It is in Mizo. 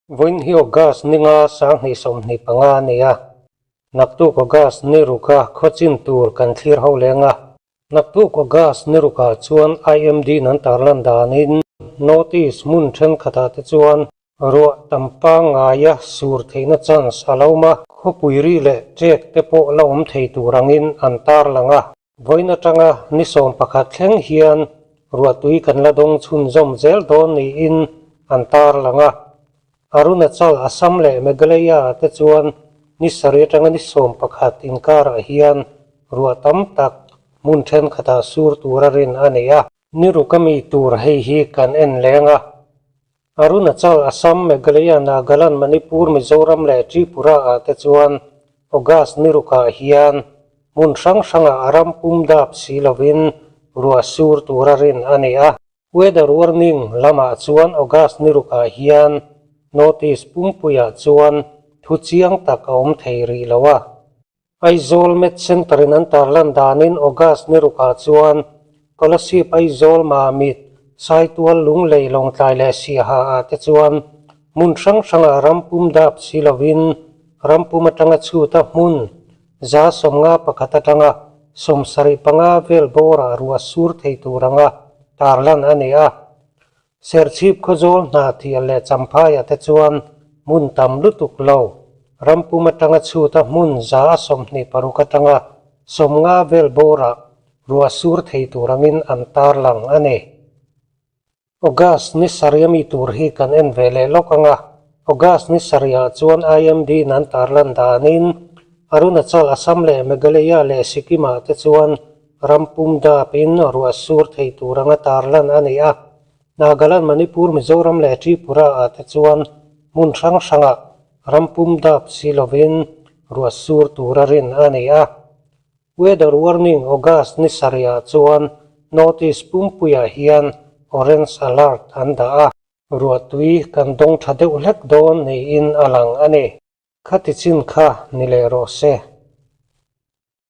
Vawiin hi August ni nga 2025 a ni a, naktuk August ni ruka khawchin tur kan thlir ho leng a. Naktuk August ni rukah chuan IMD in an tarlan danin North East hmun thenkhatah te chuan ruah tam pangngaia sur theihna chance a lo awm a, khawpui ri leh ṭek te pawh la awm thei tur angin an tarlang a. Vawiin atanga ni 11 thleng hian ruahtui kan la dawng chhunzawm zel dawn niin an tarlang a. Arunachal, Assam leh Meghalaya ah te chuan ni sarih atanga ni 11 inkarah hian ruah tam tak hmun thenkhatah sur tura rin a nei a. Ni ruk a mi tur hei hi kan en leng a. Arunachal, Assam, Meghalaya, Nagaland, Manipur, Mizoram leh Tripura ah te chuan August ni rukah hian hmun hrang hrangah a ram pum dap si lovin ruah sur tura rin a ni a. Weather warning lamah chuan August ni rukah hian North East pumpuiah chuan thu chiang tak a awm thei rih lo a. Aizawl Met Centre in an tarlan danin August ni rukah chuan Kolasib Aizawl Mamit Saitual Lunglei Lawngtlai leh Siaha ah te chuan hmun hrang hrangah ram pum dap si lovin ram pum atanga chhuta hmun 51 atanga 75 vel bawrah ruah sur thei tur anga tarlan a ni a. Serchhip Khawzawl Hnahthial leh Champhaiah te chuan hmun tam lutuk lo, rampum atanga chhuta hmun 26 atanga 50 vel bawrah ruah sur thei tur angin an tarlang a ni. August ni sarih ami tur hi kan en ve leh lawk ang a, August ni sarihah chuan IMD in an tarlan danin Arunachal, Assam leh Meghalaya leh Sikkim-ah te chuan Ram pum dapin ruah sur thei tur anga tarlan a ni a. Nagaland, Manipur, Mizoram leh Tripura ah te chuan hmun hrang hrangah ram pum dap si lovin ruah sur tura rin a ni a. Weather warning August ni sarihah chuan North East pumpuiah hian Orange Alert an dah a. Ruahtui kan dawng tha deuh hlek dawn niin a lang a ni. Khati chin kha ni leh rawh se.